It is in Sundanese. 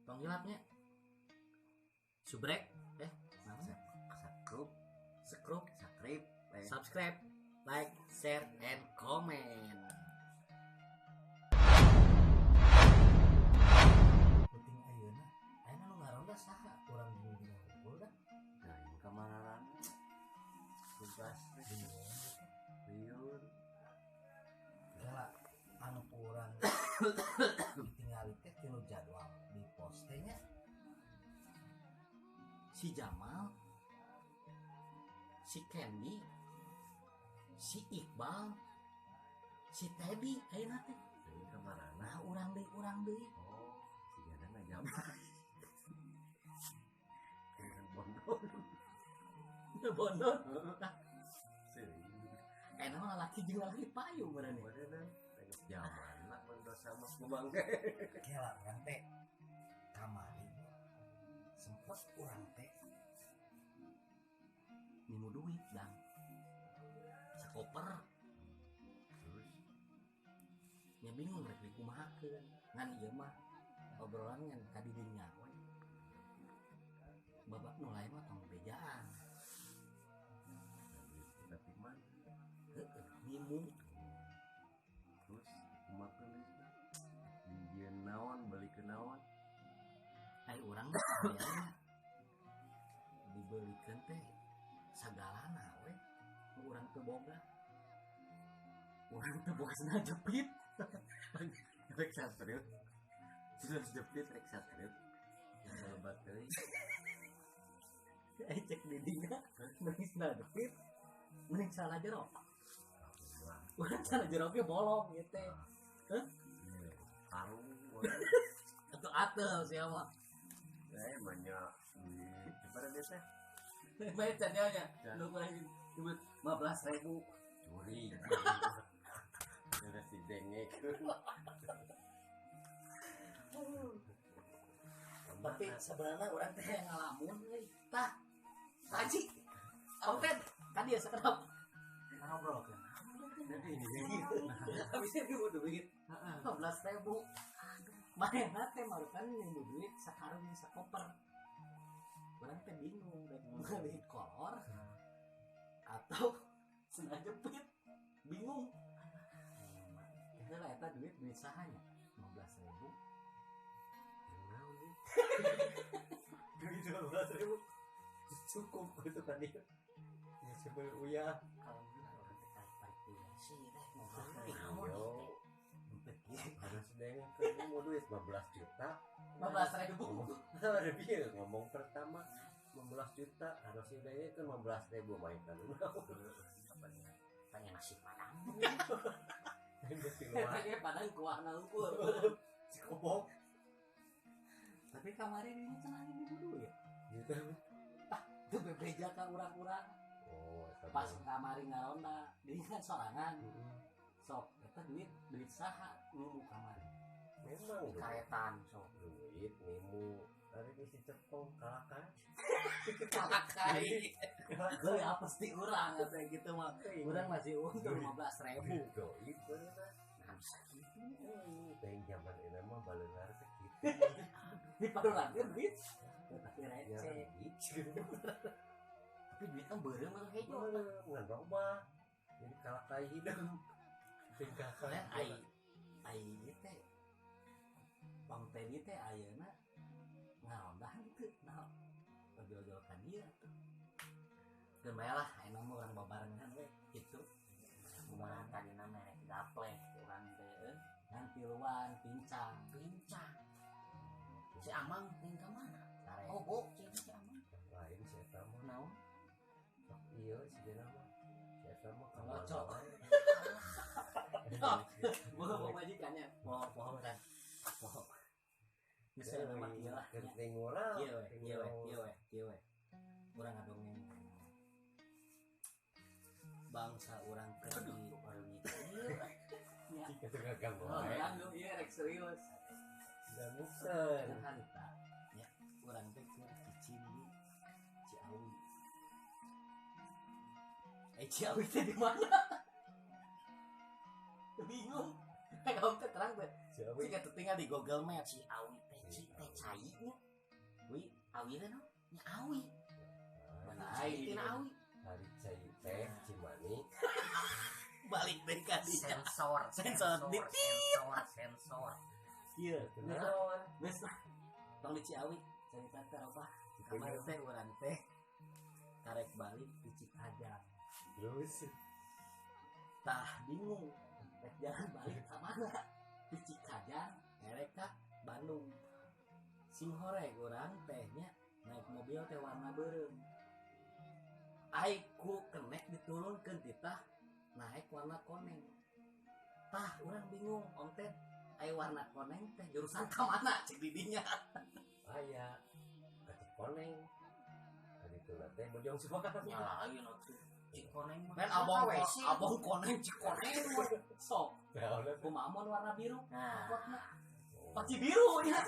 Tong hilapnya. Subrek namanya Sakrup, sekrup, sakrip, subscribe, like, share, and comment. Penting ayeuna, ayeuna nu ngaronda saha? Urang bingung hungkul dah. Nah, yang kamanaran tugas. Bingung. Liur. Kela anu ku urang ditinggali teh tinu jadwal di pos teh nya. Si Jamal, si Candy, si Iqbal, si Teddy ayeuna teh. Ini kamarana? Nah, urang deui, urang deui. Oh, si Jana mah jam. Bodoh. Bodoh. Serius. Enak mah lalaki jeung lalaki payu meureun ya. Bener, zaman lah dosa mah bangke. Kela urang teh kamari sempet urang teh Nimu duit dang. Sakoper. Terus nya bingung rek dikumahakeun. Ngan ieu mah obrolan ngan ka didinya we. Babak nu lain mah tong bejaan. Tapi mana? Heeh, nimu. Terus kumaha duitna? Dijieun naon, beli ke naon? Ai urang mah hayangna dibelikeun teh sagalana we. Nu urang teu boga. Urang teu boga sendal jepit. Rek satreut. Sudah jepit rek satreut. Yang lebat deui. Ai cek di dinya mending sendal jepit, mending salah jero. Urang salah jero ge bolong ieu teh. Hah? Karung. Atau atel siapa? Banyak duit. Coba deh teh. Baik channelnya. Nu kurang duit 15.000. Curi. Ada si dengek. Tapi sebenarnya orang teh yang ngalamun euy. Tah. Haji. Aku kan tadi ya sekedap ngobrol kan. Jadi ini Habisnya nimu duit 15.000. Manehna teh marukan nimu duit sakarung jeung sakoper. Urang teh bingung rek meuli kolor atau sendal jepit. Bingung. Heula eta duit duit saha nya? 15.000. Duit 15.000 cukup itu tadi. Ya sebel uyah. Kalau urang teh tarik sih teh 15.000. Yo, harus dengek mau duit 15 juta. 15.000. Ada bieu ngomong pertama 15 juta harus dengek kan 15.000 main kan. Pengen nasi padang. Nasi Pengen padang kuahna unggul. Si kobok. Tapi kemarin ini cenah ini duit. Gitu. Tah, teu bebeja ka urang-urang. Oh, pas kamari ngaronda, deui kan sorangan. Sok eta duit duit saha nimu kamari? Memang karetan sok. Duit nimu ari si cepong kalakai. Kalakai. Geus apa sih urang atuh gitu mah. Urang masih untung 15.000. Duit bener. Nah, bisa gitu. Teh zaman ini mah baleungar teh kitu. Di padulankeun duit. Tapi receh. Tapi duit kan beureum mah hejo. Ngan robah. Jadi kalakai hideung. Tingkah ai ai ieu teh Bang Teddy teh ayeuna ngaronda henteu nah ojol-ojol ka dieu atuh. Geun bae lah ayeuna mah urang babarengan we kitu. Kumaha tadina merek gapleh urang teh ngan tiluan pincang. Pincang. Si Amang ting ka mana? Sare. Oh, bo, si Amang. Lain si eta mah. Naon? Sok ieu si Jena mah. Si eta mah Ngocok. Bohong majikannya. Bohong, bohong kan. Bohong. Misalnya mah ieu lah. Genting urang. Ieu we, ieu we, ieu we, ieu we. Urang ngadongeng. Bangsa urang keur di ieu. Ya. Jika teu ganggu Oh, wae. ganggu ieu rek serius. Ganggukeun. Keur harita nya urang teh keur cicing di Ciawi. Ciawi teh di mana? Bingung. Kamu teh terang teh. Ciawi. Jika tinggal di Google Maps. Ciawi teh Ci teh cai nya. Wi, Awi teh no? Nya awi. Mana Cai ai tina awi. Hari cai teh Cimanik. Balik deui ka dinya. Sensor, Sensor, sensor, sensor, sensor. Iya, Naon? geus lah. Tong di Ciawi cerita teh apa? Kamari teh urang teh karek balik di Cikajang. Terus Tah bingung rek jalan balik ka mana? Di Cikajang erek ka Bandung. Sing horeg urang teh nya naik mobil teh warna beureum. Ai ku kenek diturunkeun titah naik warna koneng. Tah urang bingung om teh ai warna koneng teh jurusan ka mana cek didinya. Aya ka Cikoneng. Tadi itu teh Bojong Soang. Ya lain atuh. Cikoneng mah. Men abang WC. Abang koneng Cikoneng we. Sok Naon? kumaha mun warna biru Nah, angkotna. Pasti biru ya.